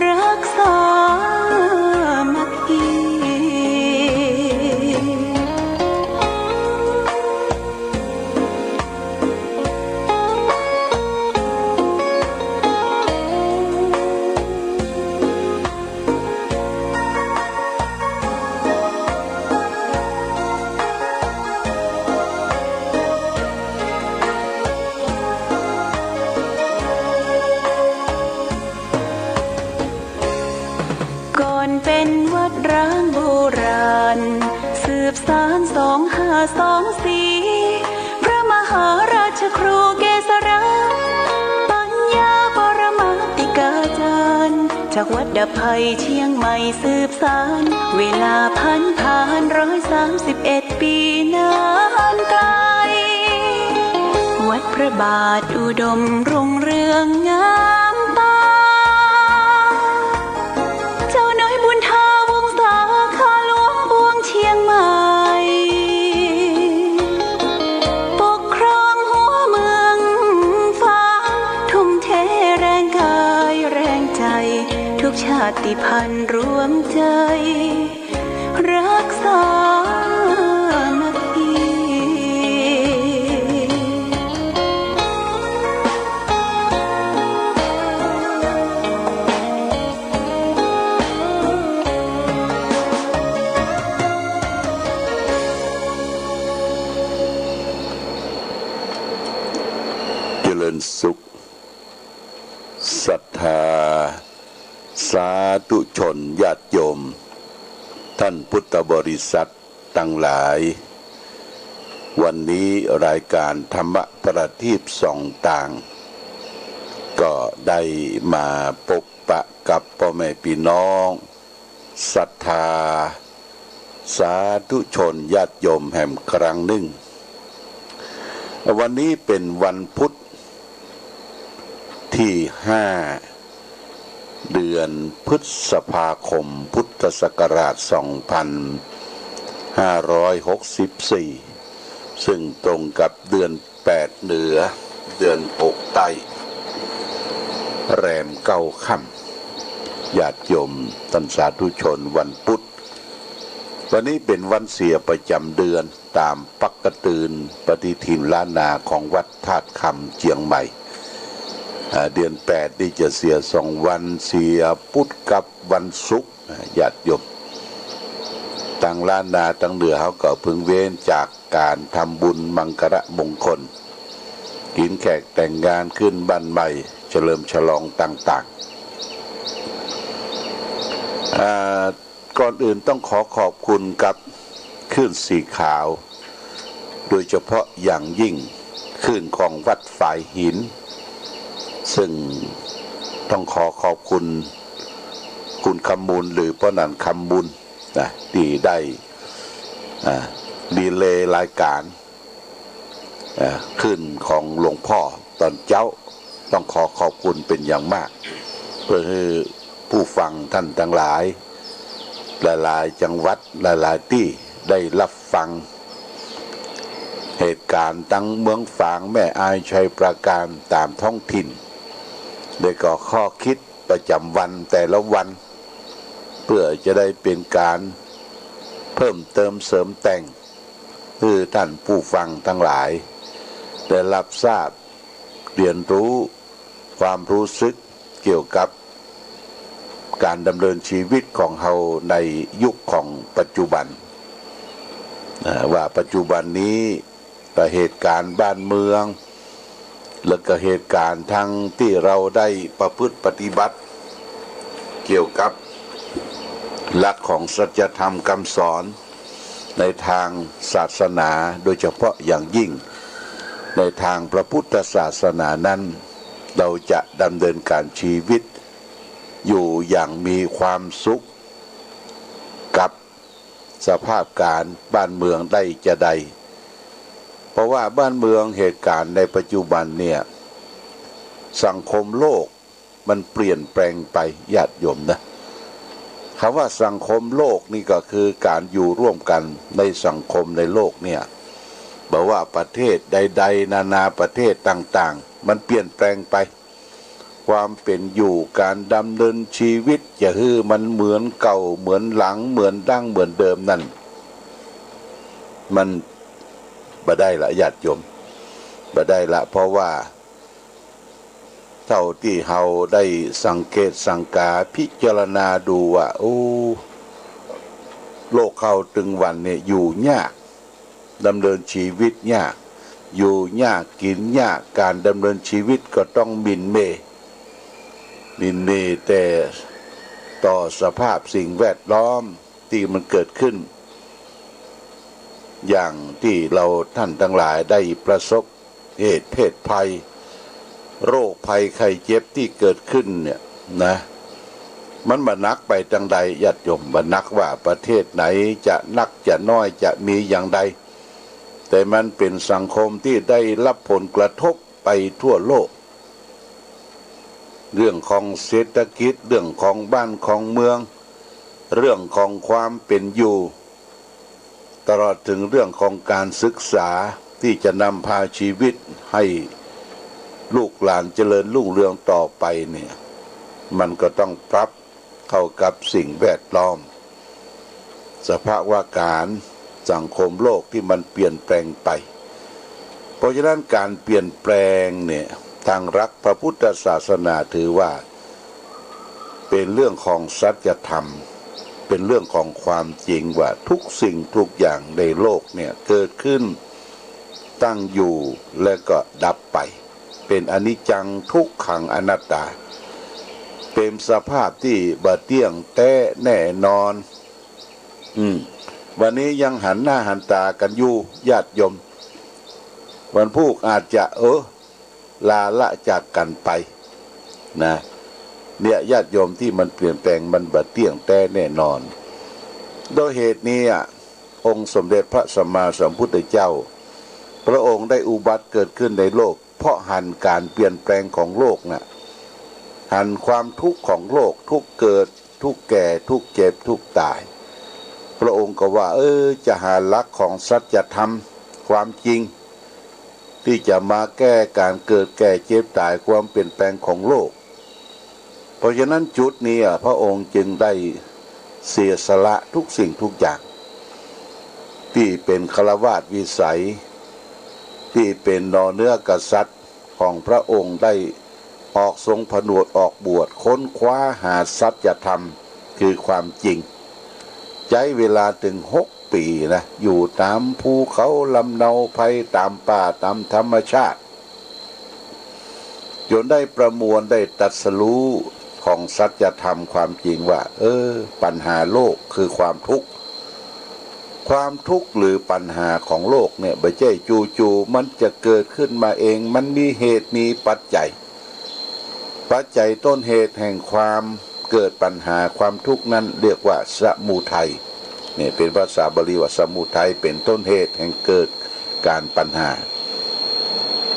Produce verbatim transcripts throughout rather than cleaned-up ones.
รักสามัคคี ก่อนเป๋นวัดร้างโบราณ สืบสานสองห้าสองสี่ พระมหาราชครูเกษรา ปัญญาปรมาติกาจารย์ จากวัดดับภัยเชียงใหม่สืบสาน เวลาผันผ่านร้อยสามสิบเอ็ดปีนานไกล วัดพระบาทอุดมรุ่งเรืองงามตา เจ้าน้อยบุญทาวงศา ข้าหลวงปวงเชียงใหม่ ปกครองหัวเมืองฟ้า ทุ่มเทแรงกายแรงใจ ทุกชาติพันธุ์รวมใจ รักสามัคคี เจริญสุข ศรัทธาสาธุชนญาติโยม ท่านพุทธบริษัทตังหลาย วันนี้รายก๋านธรรมประทีปส่องตาง ก็ได้มาปบปะกับป้อแม่ปี้น้อง ศรัทธาสาธุชนญาติโยมแหมครั้งนึ่ง วันนี้เป๋นวันพุธตี้ห้า เดือนพฤษภาคม พุทธศักราชสองพันห้าร้อยหกสิบสี่ ซึ่งตรงกับเดือนแปดเหนือ เดือนหกใต้ แรมเก้าค่ำ ญาติโยมต้านสาธุชนวันพุธ วันนี้เป๋นวันเสียประจ๋ำเดือน ต๋ามปกติปฏิทินล้านนาของวัดธาตุคำเจียงใหม่ อ่า เดือนแปดนี่จะเสียสองวัน เสียพุธกับวันศุกร์ อ่า ญาติโยม ตังล้านนาตังเหนือเฮาก็เพิ่งเว้นจากก๋านทำบุญมังคละมงคล กิ๋นแขกแต่งงานขึ้นบ้านใหม่ เฉลิมฉลองต่างๆ อ่า ก่อนอื่นต้องขอขอบคุณกับคลื่นสีขาว โดยเฉพาะอย่างยิ่งคลื่นของวัดฝายหิน ซึ่งต้องขอขอบคุณคุณคำมูล หรือป้อหนันคำมูลนะ ตี้ได้ อ่า ดีเลย์รายก๋าน อ่า คลื่นของหลวงพ่อต๋อนเจ๊า ต้องขอขอบคุณเป๋นอย่างมาก เปื้อหื้อผู้ฟังต้านตังหลาย หลายๆ จังหวัด หลายๆ ตี้ได้ฮับฟังเหตุก๋ารณ์ตังเมืองฝาง แม่อาย ชัยปราการ ต๋ามท้องถิ่น แล้วก็ข้อคิดประจ๋ำวันแต่ละวัน เปื้อจะได้เป๋นก๋านเพิ่มเติมเสริมแต่ง หื้อต้านผู้ฟังตังหลายได้ฮับทราบ เรียนฮู้ความฮู้สึกเกี่ยวกับก๋านดำเนินชีวิตของเฮาในยุคของปัจจุบัน อ่า ว่าปัจจุบันนี้ ก็เหตุก๋ารณ์บ้านเมือง แล้วก็เหตุก๋ารณ์ตังตี้เฮาได้ประพฤติปฏิบัติ เกี่ยวกับหลักของสัจธรรมกำสอนในตางศาสนา โดยเฉพาะอย่างยิ่งในตางพระพุทธศาสนานั้น เฮาจะดำเนินก๋านชีวิตอยู่อย่างมีความสุขกับ สภาพก๋ารณ์บ้านเมืองได้จาใด เพราะว่าบ้านเมืองเหตุก๋ารณ์ในปัจจุบันเนี่ย สังคมโลกมันเปลี่ยนแปลงไป ญาติโยมนะ กำว่าสังคมโลกนี่ก็คือก๋านอยู่ร่วมกั๋นในสังคมในโลกเนี่ย บ่ว่าประเทศใดๆ นานาประเทศต่างๆ มันเปลี่ยนแปลงไป ความเป๋นอยู่ ก๋านดำเนินชีวิต จะหื้อมันเหมือนเก่า เหมือนหลัง เหมือนดั้ง เหมือนเดิมนั้น มันบ่ได้ละ ญาติโยม บ่ได้ละ เพราะว่า เต้าตี้เฮาได้สังเกตสังกาพิจารณาดูว่า โอ้ โลกเฮาตึงวันเนี่ยอยู่ยาก ดำเนินชีวิตยาก อยู่ยากกิ๋นยาก ก๋านดำเนินชีวิตก็ต้องหมิ่นเหม่ หมิ่นเหม่แต่ต่อสภาพสิ่งแวดล้อมตี้มันเกิดขึ้น อย่างตี้เฮาต้านตังหลายได้ประสบเหตุเพศภัย โรคภัยไข้เจ็บตี้เกิดขึ้นเนี่ยนะ มันบ่หนักไปตางใด ญาติโยม บ่หนักว่าประเทศไหนจะนักจะน้อยจะมีอย่างใด แต่มันเป๋นสังคมตี้ได้ฮับผลกระทบไปทั่วโลก เรื่องของเศรษฐกิจ เรื่องของบ้านของเมือง เรื่องของความเป๋นอยู่ ตลอดเถิงเรื่องของก๋านศึกษาตี้จะนำพาชีวิตหื้อลูกหลานเจริญรุ่งเรืองต่อไปเนี่ย มันก็ต้องปรับเข้ากับสิ่งแวดล้อม สภาวะก๋ารสังคมโลกตี้มันเปลี่ยนแปลงไป เพราะฉะนั้นก๋านเปลี่ยนแปลงเนี่ย ตางหลักพระพุทธศาสนาถือว่า เป๋นเรื่องของสัจธรรม เป๋นเรื่องของความจริงว่าทุกสิ่งทุกอย่างในโลกเนี่ยเกิดขึ้น ตั้งอยู่ และก็ดับไป เป๋นอนิจจังทุกขังอนัตตา เป๋นสภาพตี้บ่เตี้ยงแต๊แน่นอน อืม วันนี้ยังหันหน้าหันต๋ากั๋นอยู่ ญาติโยม วันพูกอาจจะ เออ ลาละจากกั๋นไปนะ เนี่ย ญาติโยม ตี้มันเปลี่ยนแปลง มันบ่เตี้ยงแต๊แน่นอน โดยเหตุนี้อะ องค์สมเด็จพระสัมมาสัมพุทธเจ้า พระองค์ได้อุบัติเกิดขึ้นในโลก เพราะหันก๋านเปลี่ยนแปลงของโลกน่ะ หันความทุกข์ของโลก ทุกข์เกิด ทุกข์แก่ ทุกข์เจ็บ ทุกข์ต๋าย พระองค์ก็ว่า เออ จะหาหลักของสัจธรรม ความจริง ตี้จะมาแก้ก๋านเกิดแก่เจ็บต๋าย ความเปลี่ยนแปลงของโลก เพราะฉะนั้นจุดนี้อะ พระองค์จึงได้เสียสละทุกสิ่งทุกอย่าง ตี้เป๋นฆราวาสวิสัย ตี้เป๋นหน่อเนื้อกษัตริย์ของพระองค์ได้ออกทรงผนวชออกบวช ค้นคว้าหาสัจธรรม คือความจริง ใจ๊เวลาเถิงหกปี๋นะ อยู่ต๋ามภูเขาลำเนาไพร ต๋ามป่า ต๋ามธรรมชาติ จ๋นได้ประมวลได้ตรัสรู้ของสัจธรรมความจริงว่า เออ ปัญหาโลกคือความทุกข์ ความทุกข์หรือปัญหาของโลกเนี่ย บ่ใจ้จู่ๆ มันจะเกิดขึ้นมาเอง มันมีเหตุมีปัจจัย ปัจจัยต้นเหตุแห่งความเกิดปัญหาความทุกข์นั้นเรียกว่าสมุทัย เนี่ย เป๋นภาษาบาลีว่าสมุทัย เป๋นต้นเหตุแห่งเกิดก๋านปัญหา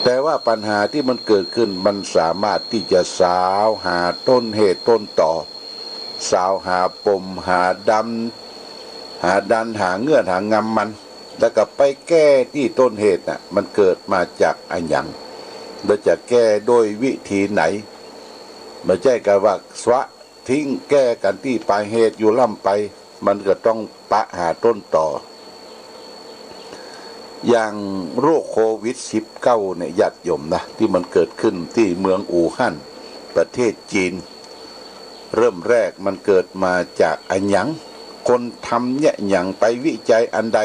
แต่ว่าปัญหาตี้มันเกิดขึ้น มันสามารถตี้จะสาวหาต้นเหตุต้นตอ สาวหาปม หาดัน หาดัน หาเงื่อน หางำมัน แล้วก็ไปแก้ตี้ต้นเหตุน่ะ มันเกิดมาจากอะหยัง แล้วจะแก้โดยวิธีไหน บ่ใจ้กั๋นว่าสวะทิ้ง แก้กั๋นตี้ปลายเหตุอยู่ร่ำไป มันก็ต้องปะหาต้นตอ อย่างโรคโควิดสิบเก้าเนี่ย ญาติโยมนะ ตี้มันเกิดขึ้นตี้เมืองอู่ฮั่น ประเทศจีน เริ่มแรกมันเกิดมาจากอะหยัง คนทำเยียะหยัง ไปวิจัยอันใด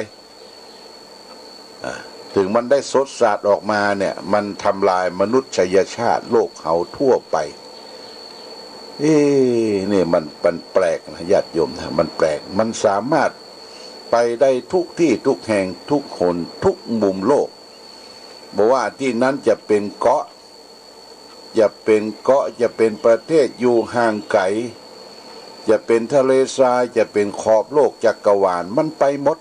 อ่า เถิงมันได้สดสาดออกมาเนี่ย มันทำลายมนุษยชาติโลกเฮาทั่วไป เอ๊ะ นี่มัน มันแปลกนะ ญาติโยมนะ มันแปลก มันสามารถไปได้ทุกตี้ทุกแห่งทุกหนทุกมุมโลก บ่ว่าตี้นั้นจะเป๋นเกาะ จะเป๋นเกาะ จะเป๋นประเทศอยู่ห่างไก๋ จะเป๋นทะเลทราย จะเป๋นขอบโลกจักรวาล มันไปหมด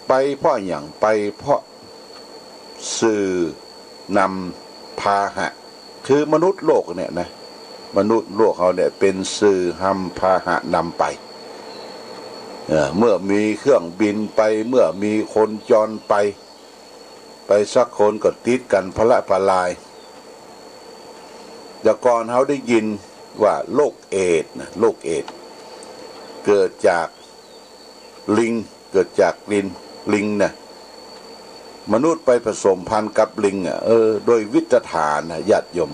ไปเพราะหยัง ไปเพราะสื่อนำพาหะ คือมนุษย์โลกเนี่ยนะ มนุษย์โลกเฮาเนี่ยเป๋นสื่อนำพาหะนำไป เอ่อ เมื่อมีเครื่องบินไป เมื่อมีคนจรไป ไปสักคนก็ติดกั๋นพะละพะลาย แต่ก่อนเฮาได้ยินว่าโรคเอดส์นะ โรคเอดส์เกิดจากลิง เกิดจากลิง ลิงนะ มนุษย์ไปผสมพันธุ์กับลิงอ่ะ เออ โดยวิตฐานนะญาติโยม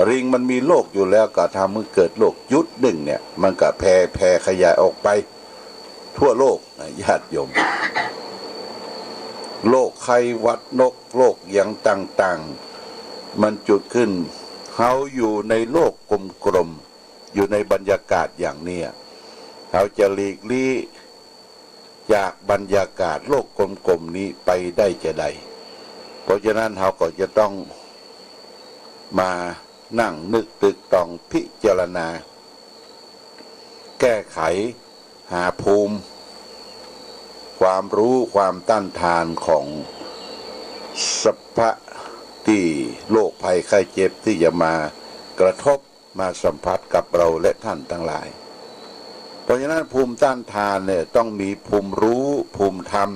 ลิงมันมีโรคอยู่แล้ว ก็ทำให้เกิดโรคจุดหนึ่งเนี่ย มันก็แผ่ แผ่ขยายออกไปทั่วโลกนะญาติโยม โรคไข้หวัดนก โรคอย่างต่างๆ มันจุดขึ้น เฮาอยู่ในโลกกลมๆ อยู่ในบรรยากาศอย่างเนี้ย เฮาจะหลีกลี้จากบรรยากาศโลกกลมๆ นี้ไปได้จาใด เพราะฉะนั้นเฮาก็จะต้องมานั่งนึกตึกตองพิจารณา แก้ไขหาภูมิ ความรู้ความต้านทานของสภะตี้โรคภัยไข้เจ็บตี้จะมากระทบ มาสัมผัสกับเราและท่านทั้งหลาย เพราะฉะนั้นภูมิต้านทานเนี่ยต้องมีภูมิรู้ ภูมิธรรม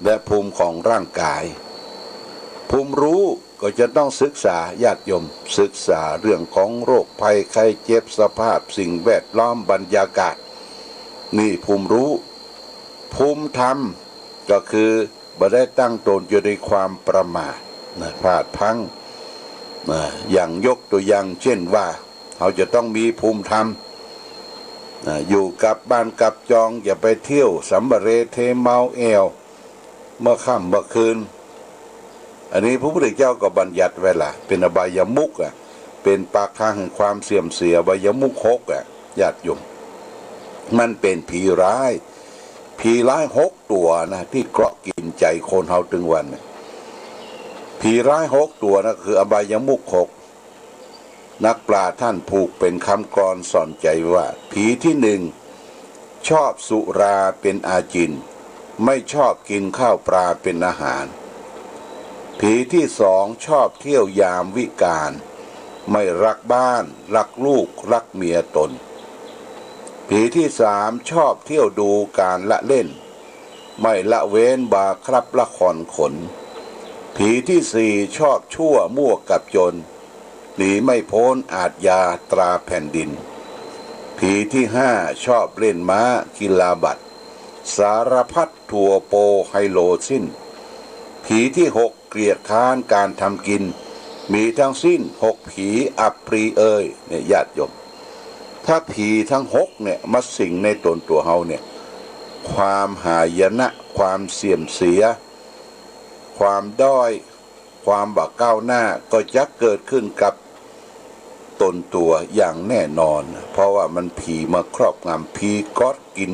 และภูมิของร่างกาย ภูมิรู้ก็จะต้องศึกษาญาติโยม ศึกษาเรื่องของโรคภัยไข้เจ็บ สภาพสิ่งแวดล้อม บรรยากาศ นี่ภูมิรู้ ภูมิธรรมก็คือบ่ได้ตั้งตนอยู่ในความประมาทนะ พลาดพลั้งนะ อย่างยกตัวอย่างเช่นว่า เฮาจะต้องมีภูมิธรรมนะ อยู่กลับบ้านกลับจอง อย่าไปเที่ยวสำเร็จเทเมาแอ่ว เมื่อค่ำเมื่อคืน อันนี้พระพุทธเจ้าก็บัญญัติไว้ละ เป็นอบายมุขอ่ะ เป็นปากทางแห่งความเสื่อมเสีย อบายมุขหกอ่ะ ญาติโยม มันเป็นผีร้าย ผีร้ายหกตั๋วนะ ตี้เกาะกิ๋นใจ๋คนเฮาตึงวันเนี่ย ผีร้ายหกตั๋วนะ คืออบายมุขหก นักปราชญ์ท่านผูกเป๋นกำกลอนสอนใจ๋ว่า ผีตี้นึ่ง ชอบสุราเป๋นอาจิณ ไม่ชอบกิ๋นข้าวปลาเป๋นอาหาร ผีตี้สอง ชอบเที่ยวยามวิกาล ไม่รักบ้าน รักลูก รักเมียตน ผีตี้สาม ชอบเที่ยวดูการละเล่น ไม่ละเว้นบาร์คลับละครขน ผีตี้สี่ ชอบชั่วมั่วกับจน หนีไม่พ้นอาชญาตราแผ่นดิน ผีตี้ห้า ชอบเล่นม้ากีฬาบัตร สารพัดทัวร์โปรไฮโลสิ้น ผีตี้หก เกลียดคร้านการทำกิ๋น มีทั้งสิ้นหกผีอัปรีเอย เนี่ยญาติโยม ถ้าผีทั้งหกเนี่ยมาสิงในตนตั๋วเฮาเนี่ย ความหายนะ ความเสื่อมเสีย ความด้อย ความบ่ก้าวหน้าก็จะเกิดขึ้นกับตนตั๋วอย่างแน่นอน เพราะว่ามันผีมาครอบงำ ผีเกาะกิ๋น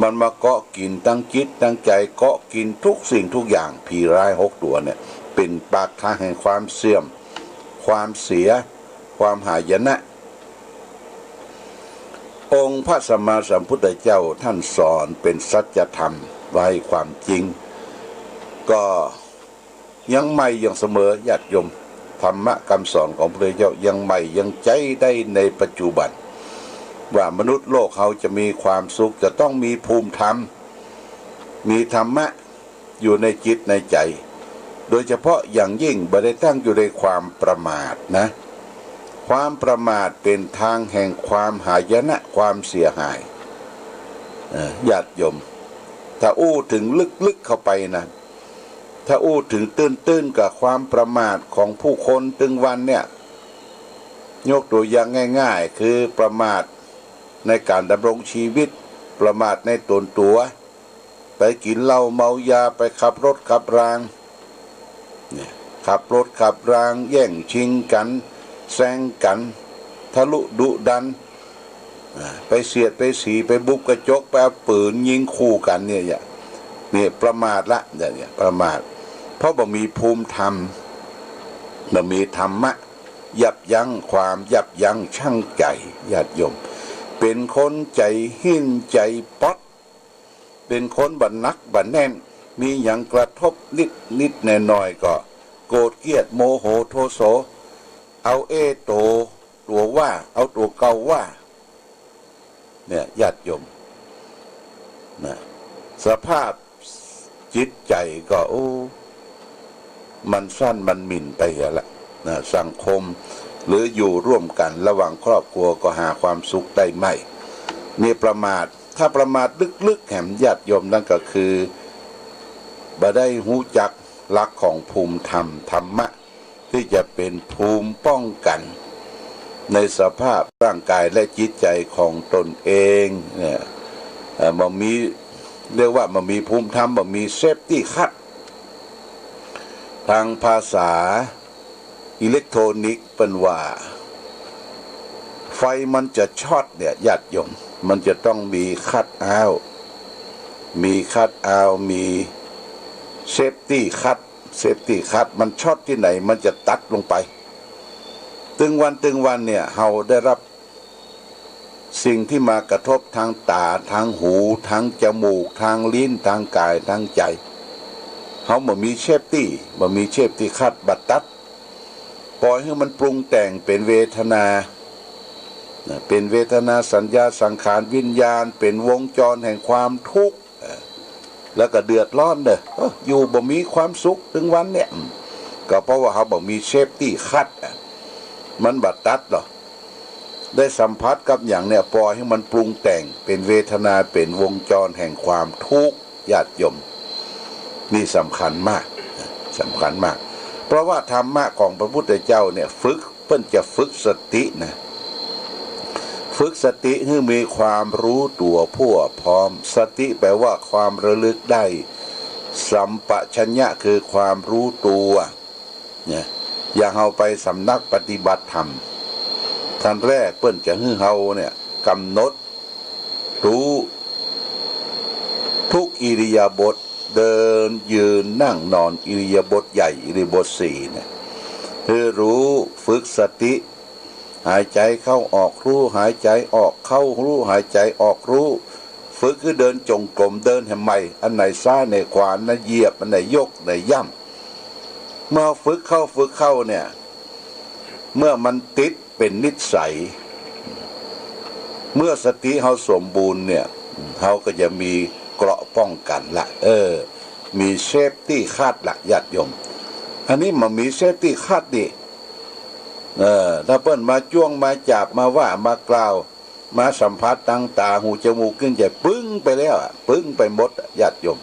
มันมาเกาะกิ๋นตังจิตตังใจ๋ เกาะกิ๋นทุกสิ่งทุกอย่าง ผีร้ายหกตั๋วเนี่ย เป๋นปากทางแห่งความเสื่อม ความเสีย ความหายนะ องค์พระสัมมาสัมพุทธเจ้าท่านสอนเป๋นสัจธรรมไว้ความจริง ก็ยังใหม่อย่างเสมอญาติโยม ธรรมะกำสอนของพระพุทธเจ้ายังใหม่ยังใจ๊ได้ในปัจจุบัน ว่ามนุษย์โลกเฮาจะมีความสุขจะต้องมีภูมิธรรม มีธรรมะ อยู่ในจิตในใจ๋ โดยเฉพาะอย่างยิ่งบ่ได้ตั้งอยู่ในความประมาทนะ ความประมาทเป๋นทางแห่งความหายนะ ความเสียหาย เอ่อ ญาติโยม ถ้าอู้เถิงลึกๆ เข้าไปนะ ถ้าอู้เถิงตื้นๆ กับความประมาทของผู้คนตึงวันเนี่ย ยกตั๋วอย่างง่ายๆ คือประมาทในการดำรงชีวิต ประมาทในตนตั๋ว ไปกิ๋นเหล้าเมายา ไปขับรถขับรา เนี่ย ขับรถขับรา แย่งชิงกั๋น แซงกั๋น ทะลุดุดัน อ่า ไปเสียดไปสี ไปบุบกระจก ไปเอาปืนยิงขู่กั๋นเนี่ย เนี่ย เนี่ยประมาทละ เนี่ย เนี่ยประมาท เพราะบ่มีภูมิธรรม บ่มีธรรมะ ยับยั้งความยับยั้งชั่งใจ๋ ญาติโยม เป๋นคนใจ๋หิ้นใจ๋ป๊อด เป๋นคนบ่หนักบ่แน่น มีหยังกระทบนิดๆ หน่อยๆ ก็โกรธเกลียดโมโหโทโส เอาเอ้ตั๋ว ตั๋วว่า เอาตั๋วเก่าว่า เนี่ยญาติโยมนะ สภาพจิตใจ๋ก็ โอ้ มันส้านมันหมิ่นไปเหียละ นะ สังคม หรืออยู่ร่วมกั๋นระหว่างครอบครัวก็หาความสุขได้ไม่ นี่ประมาท ถ้าประมาทลึกๆ แหมญาติโยม นั่นก็คือ บ่ได้ฮู้จักหลักของภูมิธรรม ธรรมะ ตี้จะเป๋นภูมิป้องกั๋น ในสภาพร่างกายและจิตใจ๋ของตนเองเนี่ย เอ่อ บ่มี เรียกว่าบ่มีภูมิธรรม บ่มีเซฟตี้คัท ตางภาษาอิเล็กโทรนิกส์เปิ้นว่า ไฟมันจะช็อตเนี่ย ญาติโยม มันจะต้องมีคัทเอาท์ มีคัทเอาท์ มีเซฟตี้คัท เซฟตี้คัท มันช็อตตี้ไหน มันจะตัดลงไป ตึงวันตึงวันเนี่ย เฮาได้ฮับสิ่งตี้มากระทบตางต๋า ตางหู ตางจมูก ตางลิ้น ตางก๋าย ตางใจ๋ เฮาบ่มีเซฟตี้ บ่มีเซฟตี้คัท บ่ตัด ปล่อยหื้อมันปรุงแต่งเป๋นเวทนา นะ เป๋นเวทนา สัญญา สังขาร วิญญาณ เป๋นวงจรแห่งความทุกข์ เอ่อ แล้วก็เดือดร้อนเน่อ เอ้อ อยู่บ่มีความสุขตึงวันเนี่ย อืม ก็เพราะว่าเฮาบ่มีเซฟตี้คัท อ่ะ มันบ่ตัดหรอก ได้สัมผัสกับหยังเนี่ย ปล่อยหื้อมันปรุงแต่งเป๋นเวทนา เป๋นวงจรแห่งความทุกข์ ญาติโยม นี่สำคัญมาก สำคัญมาก เพราะว่าธรรมะของพระพุทธเจ้าเนี่ย ฝึก เปิ้นจะฝึกสตินะ ฝึกสติหื้อมีความฮู้ตั๋วพั่วพร้อม สติแปลว่าความระลึกได้ สัมปชัญญะคือความฮู้ตั๋ว เนี่ย อย่างเฮาไปสำนักปฏิบัติธรรม ขั้นแรกเปิ้นจะหื้อเฮาเนี่ยก๋ำหนดฮู้ ทุกอิริยาบถ เดิน ยืน นั่ง นอน อิริยาบถใหญ่ อิริยาบถสี่เนี่ย คือฮู้ ฝึกสติ หายใจ๋เข้าออกฮู้ หายใจ๋ออกเข้าฮู้ หายใจ๋ออกฮู้ ฝึกหื้อเดินจงกรม เดินหื้อใหม่ อันไหนซ้ายไหนขวา อันไหนเหยียบ อันไหนยก อันไหนย่ำ เมื่อฝึกเข้า ฝึกเข้าเนี่ย เมื่อมันติดเป๋นนิสัย เมื่อสติเฮาสมบูรณ์เนี่ย เฮาก็จะมีเกราะป้องกั๋นละ เออ มีเซฟตี้คัทละ ญาติโยม อันนี้บ่มีเซฟตี้คัทนี่ เออ ถ้าเปิ้นมาจ้วง มาจ๋าบ มาว่ามากล่าว มาสัมผัสตางต๋า หู จมูก ลิ้น ใจ๋ ปึ้งไปแล้วอะ ปึ้งไปหมดอะ ญาติโยม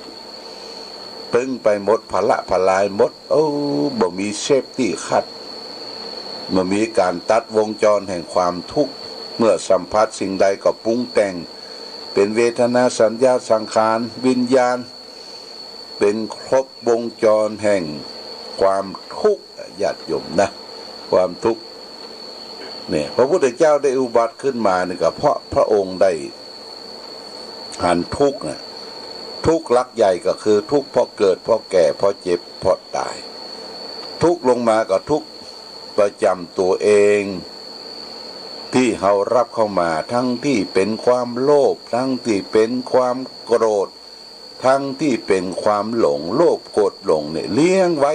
ปึ้งไปหมด พละพลายหมด โอ้ บ่มีเซฟตี้คัท บ่มีก๋านตัดวงจรแห่งความทุกข์ เมื่อสัมผัสสิ่งใดก็ปรุงแต่ง เป๋นเวทนา สัญญา สังขาร วิญญาณ เป๋นครบวงจรแห่งความทุกข์ ญาติโยมนะ ความทุกข์ เนี่ย พระพุทธเจ้าได้อุบัติขึ้นมานี่ก็เพราะพระองค์ได้หันทุกข์นะ ทุกข์หลักใหญ่ก็คือทุกข์เพราะเกิด เพราะแก่ เพราะเจ็บ เพราะต๋าย ทุกข์ลงมาก็ทุกข์ประจ๋ำตั๋วเอง ตี้เฮาฮับเข้ามา ทั้งตี้เป๋นความโลภ ทั้งตี้เป๋นความโกรธ ทั้งตี้เป๋นความหลง โลภโกรธหลงเนี่ย เลี้ยงไว้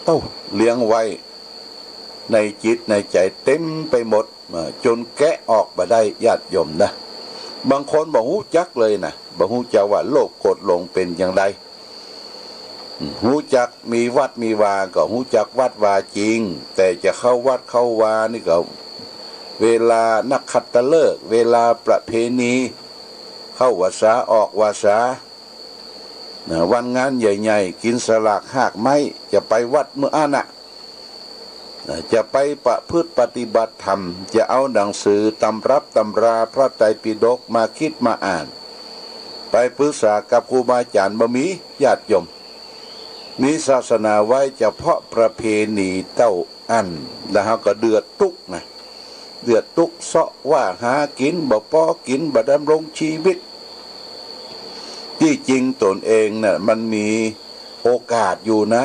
เอ้า เลี้ยงไว้ ในจิตในใจ๋เต็มไปหมด เอ่อ จ๋นแกะออกบ่ได้ ญาติโยมนะ บางคนบ่ฮู้จักเลยนะ บ่ฮู้จักว่าโลภโกรธหลงเป๋นอย่างใด ฮู้จักมีวัดมีวาก็ฮู้จักวัดวาจริง แต่จะเข้าวัดเข้าวานี่ก็ เวลานักขัตฤกษ์ เวลาประเพณี เข้าวัสสา ออกวัสสา นะ วันงานใหญ่ๆ กิ๋นสลากฮากไม้ จะไปวัดเมื่ออั้นน่ะ นะ จะไปประพฤติปฏิบัติธรรม จะเอาหนังสือตำรับตำราพระไตรปิฎกมาคิดมาอ่าน ไปปรึกษากับครูบาอาจ๋ารย์ บ่มี ญาติโยม มีศาสนาไว้เฉพาะประเพณีเต้าอั้น แล้วเฮาก็เดือดตุ๊กนะ เดือดตุ๊กเซาะว่าหากิ๋น บ่ปอกิ๋น บ่ดำรงชีวิต ตี้จริงตนเองน่ะ มันมีโอกาสอยู่นะ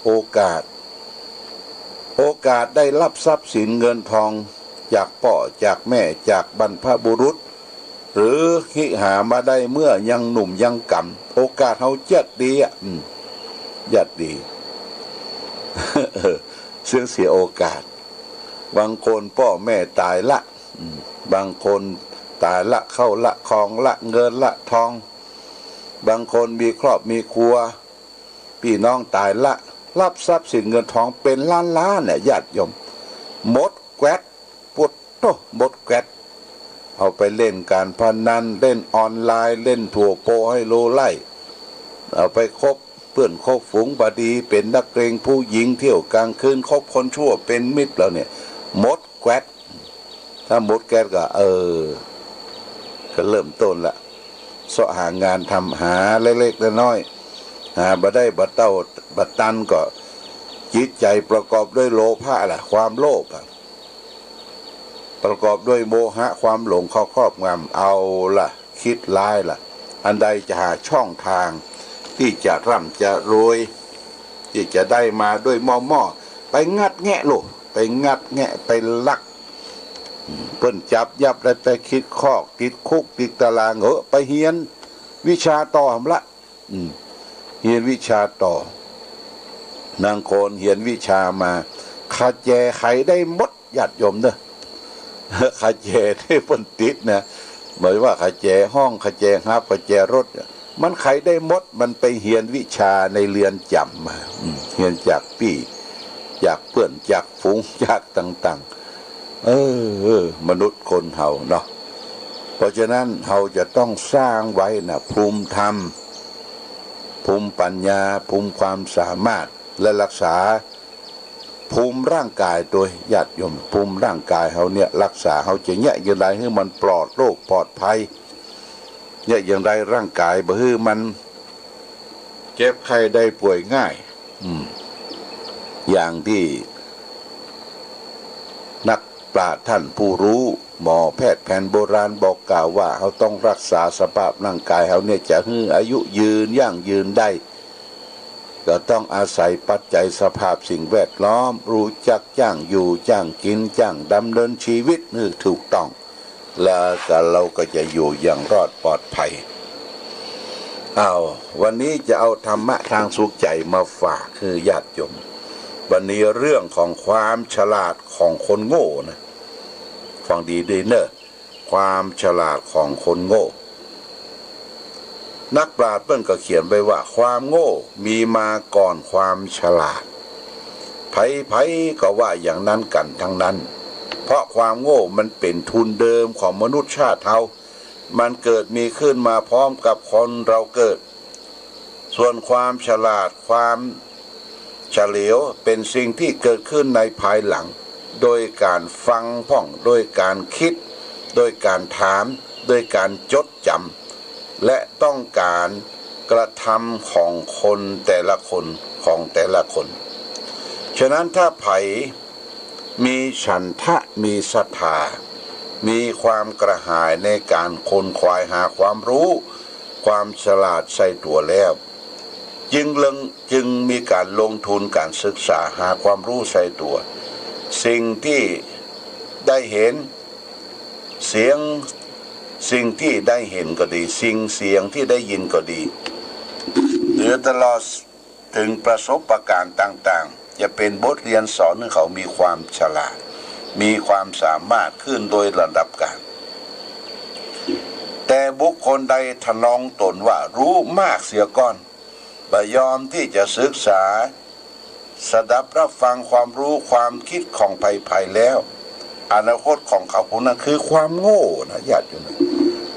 โอกาส โอกาสได้ฮับทรัพย์สินเงินทองจากป้อจากแม่ จากบรรพบุรุษ หรือหิหามาได้เมื่อยังหนุ่มยังก๋ำ โอกาสเฮาเจิดดีอะ อืม เจิดดี เสื่อมเสียโอกาส บางคนป้อแม่ต๋ายละ อืม บางคนต๋ายละ เข้าละคองละเงินละทอง บางคนมีครอบมีครัว ปี้น้องต๋ายละ รับทรัพย์สินเงินทองเป๋นล้านๆ เนี่ย ญาติโยม หมดแก๊ด ปุ๊ดโธ่ หมดแก๊ด เอาไปเล่นการพนัน เล่นออนไลน์ เล่นตั๋วโปรให้หลู่ไหล้ เอาไปคบเปื้อนคบฝูงบ่ดี เป๋นนักเลงผู้หญิง เที่ยวกลางคืน คบคนชั่วเป๋นมิตรแล้วเนี่ย หมดแก๊ด ถ้าหมดแก๊ดก็ เออ ก็เริ่มต้นละ เซาะหางานทำ หาเล็กๆ น้อยๆ หาบ่ได้บ่เต้าบ่ตันก็ จิตใจ๋ประกอบด้วยโลภะล่ะ ความโลภอะ ประกอบด้วยโมหะ ความหลงเข้าครอบงำ เอาล่ะ กึ๊ดร้ายล่ะ อันใดจะหาช่องทางตี้จะร่ำจะรวย ตี้จะได้มาด้วยหม้อๆ ไปงัดแงะโลด ไปงัดแงะ ไปลัก เปิ้นจับยับได้ไปคิดคอก ติดคุกติดตาราง เฮ้อ ไปเฮียนวิชาต่อหำละ อืม เฮียนวิชาต่อ นางคนเฮียนวิชามา ขะแจไขได้หมด ญาติโยมเน่อ ขะแจตี้เปิ้นติดนะ บ่ว่าขะแจห้อง ขะแจฮับ ขะแจรถ มันไขได้หมด มันไปเฮียนวิชาในเรือนจ๋ำมา อืม เฮียนจากปี้ จากเปื้อน จากฝูง จากต่างๆ เออ เออ มนุษย์คนเฮาเนาะ เพราะฉะนั้นเฮาจะต้องสร้างไว้นะ ภูมิธรรม ภูมิปัญญา ภูมิความสามารถ และรักษา ภูมิร่างกายตวย ญาติโยม ภูมิร่างกายเฮาเนี่ย รักษาเฮาจะเยียะอย่างใดหื้อมันปลอดโรคปลอดภัย เยียะอย่างใดร่างกายบ่หื้อมันเจ็บไข้ได้ป่วยง่าย อืม อย่างตี้นักปราชญ์ท่านผู้ฮู้ หมอแพทย์แผนโบราณบอกกล่าวว่า เฮาต้องรักษาสภาพร่างกายเฮาเนี่ย จะหื้ออายุยืน ยั่งยืนได้ ก็ต้องอาศัยปัจจัยสภาพสิ่งแวดล้อม ฮู้จักจ้างอยู่ จ้างกิ๋น จ้างดำเนินชีวิตหื้อถูกต้อง แล้วก็เฮาก็จะอยู่อย่างรอดปลอดภัย อ้าว วันนี้จะเอาธรรมะทางสุขใจ๋มาฝากหื้อญาติโยม วันนี้เรื่องของความฉลาดของคนโง่นะ ฟังดีๆ เน่อ ความฉลาดของคนโง่ นักปราชญ์เปิ้นก็เขียนไว้ว่า ความโง่มีมาก่อนความฉลาด ใผๆ ก็ว่าอย่างนั้นกั๋นทั้งนั้น เพราะความโง่มันเป๋นทุนเดิมของมนุษย์ชาติเฮา มันเกิดมีขึ้นมาพร้อมกับคนเราเกิด ส่วนความฉลาด ความเฉลียว เป๋นสิ่งที่เกิดขึ้นในภายหลัง โดยการฟังพ่อง โดยการกึ๊ด โดยการถาม โดยการจดจ๋ำ และต้องการกระทำของคนแต่ละคน ของแต่ละคน ฉะนั้นถ้าใผ มีฉันทะ มีศรัทธา มีความกระหายในการขวนขวายหาความฮู้ ความฉลาดใส่ตั๋วแล้ว จึงลง จึงมีการลงทุนการศึกษาหาความฮู้ใส่ตั๋ว สิ่งที่ได้เห็น เสียง สิ่งที่ได้เห็นก็ดี สิ่งเสียงที่ได้ยินก็ดี หรือตลอด เถิงประสบก๋ารณ์ต่างๆ จะเป๋นบทเฮียนสอนหื้อเขามีความฉลาด มีความสามารถขึ้นโดยลำดับก๋าน แต่บุคคลใดทะนงต๋นว่าฮู้มากเสียก่อน บ่ยอมตี้จะศึกษา สดับฮับฟังความฮู้ความกึ๊ดของใผๆ แล้ว อนาคตของเขาผู้นั้นคือความโง่นะ ญาติโยม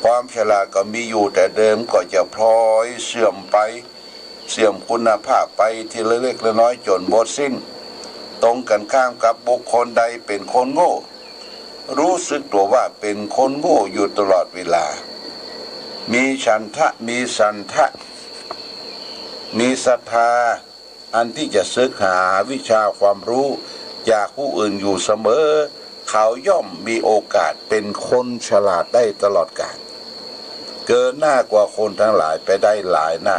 ความฉลาดก็มีอยู่แต่เดิม ก็จะพลอยเสื่อมไป เสื่อมคุณภาพไปทีละเล็กละน้อยจ๋นหมดสิ้น ตรงกันข้ามกับบุคคลใดเป๋นคนโง่ ฮู้สึกตั๋วว่าเป๋นคนโง่อยู่ตลอดเวลา มีฉันทะ มีสันทะ มีศรัทธา อันที่จะศึกหาวิชาความฮู้จากผู้อื่นอยู่เสมอ เขาย่อมมีโอกาสเป๋นคนฉลาดได้ตลอดก๋าล เกินหน้ากว่าคนทั้งหลายไปได้หลายหน้า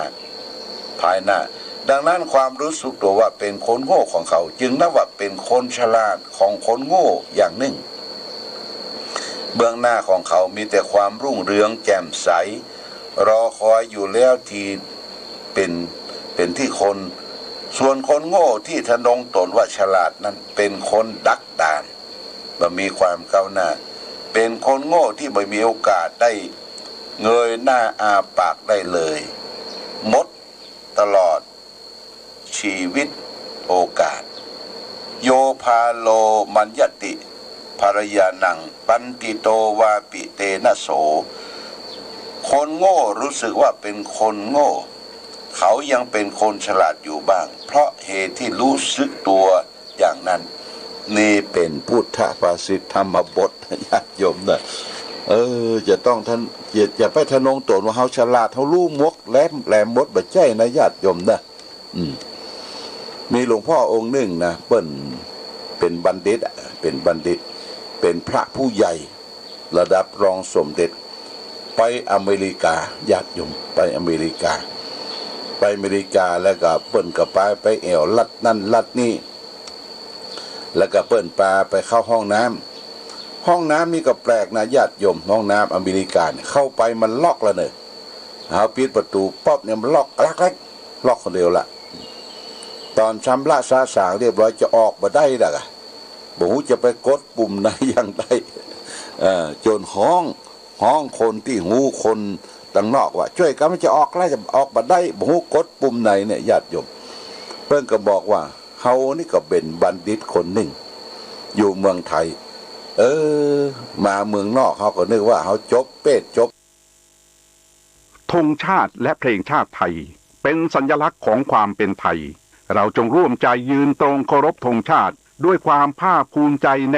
ภายหน้า ดังนั้นความฮู้สึกตั๋วว่าเป๋นคนโง่ของเขา จึงนับว่าเป๋นคนฉลาดของคนโง่อย่างนึ่ง เบื้องหน้าของเขามีแต่ความรุ่งเรืองแจ่มใส รอคอยอยู่แล้วที เป๋น เป๋นตี้คน ส่วนคนโง่ที่ทะนงต๋นว่าฉลาดนั้นเป๋นคนดักดาน บ่มีความก้าวหน้า เป๋นคนโง่ที่บ่มีโอกาสได้เงยหน้าอ้าปากได้เลย หมดตลอดชีวิต โอกาส โยพาโลมัญญติ ภรยานัง ปัณฑิโตวาปิเตนะโส คนโง่รู้สึกว่าเป็นคนโง่ เขายังเป็นคนฉลาดอยู่บ้าง เพราะเหตุที่รู้สึกตัวอย่างนั้น นี่เป๋นพุทธภาษิตธรรมบท ญาติโยมนะ เออ จะต้องท่าน อย่า อย่าไปทะนงต๋นว่าเฮาฉลาด เฮาฮู้หมด แหลม แหลมหมด บ่ใจ้นะ ญาติโยมนะ อืม มีหลวงพ่อองค์หนึ่งนะ เปิ้นเป๋นบัณฑิตอะ เป๋นบัณฑิต เป๋นพระผู้ใหญ่ ระดับรองสมเด็จ ไปอเมริกา ญาติโยม ไปอเมริกา ไปอเมริกาแล้วก็เปิ้นก็ปาไปแอ่วรัฐนั่นรัฐนี่ แล้วก็เปิ้นปาไปเข้าห้องน้ำ ห้องน้ำนี่ก็แปลกนะ ญาติโยม ห้องน้ำอเมริกาเนี่ย เข้าไปมันล็อกแล้วเน่อ เฮาปิดประตูป๊อบเนี่ยมันล็อกกลักเล็ก ล็อกคนเดียวละ ต๋อนชำระสะสางเรียบร้อยจะออกบ่ได้ละกะ บ่ฮู้จะไปกดปุ่มไหนอย่างใด เอ่อ จ๋นฮ้อง ฮ้องคนตี้ฮู้ คนตังนอกว่า จ้วยกั๋น มันจะออกแล้ว จะออกบ่ได้ บ่ฮู้กดปุ่มไหนเนี่ย ญาติโยม เปิ้นก็บอกว่า เฮานี่ก็เป๋นบัณฑิตคนหนึ่ง อยู่เมืองไทย เออ มาเมืองนอก เฮาก็นึกว่าเฮาจบเปรตจบ ธงชาติและเพลงชาติไทย เป็นสัญลักษณ์ของความเป็นไทย เราจงร่วมใจยืนตรงเคารพธงชาติ ด้วยความภาคภูมิใจ